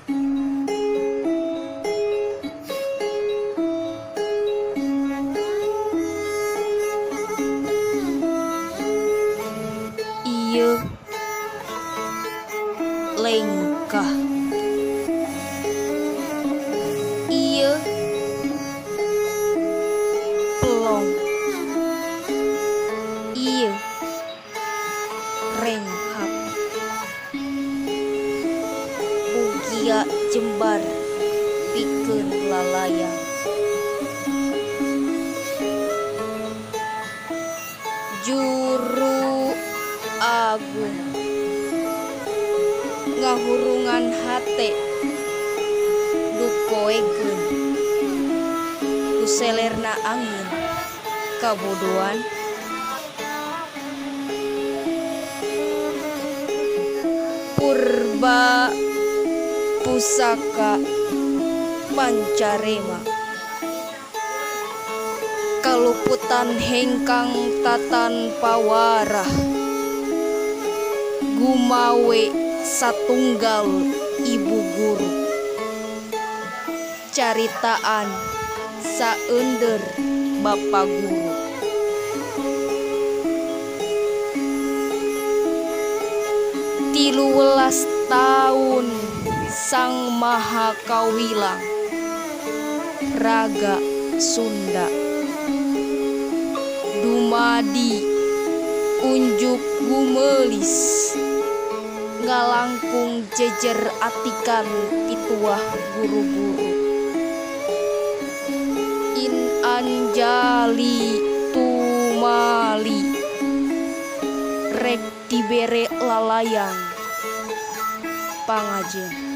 Ieu lengkah. Ieu pelong. Ieu renghap. Bugia jembar pikeun lalayang. Juru agung ngahurungan hate dupoekeun ku selerna angin kabodoan. Purba pusaka pancarema kaluputan hengkang tatan pawarah gumawe satunggal ibu guru caritaan saeunder bapa guru. 13 taun Sang Maha Kawilang Raga Sunda dumadi unjuk gumelis ngalangkung jejer atikan pituah guru-guru. In anjali tumali rek dibere lalayang pangajen.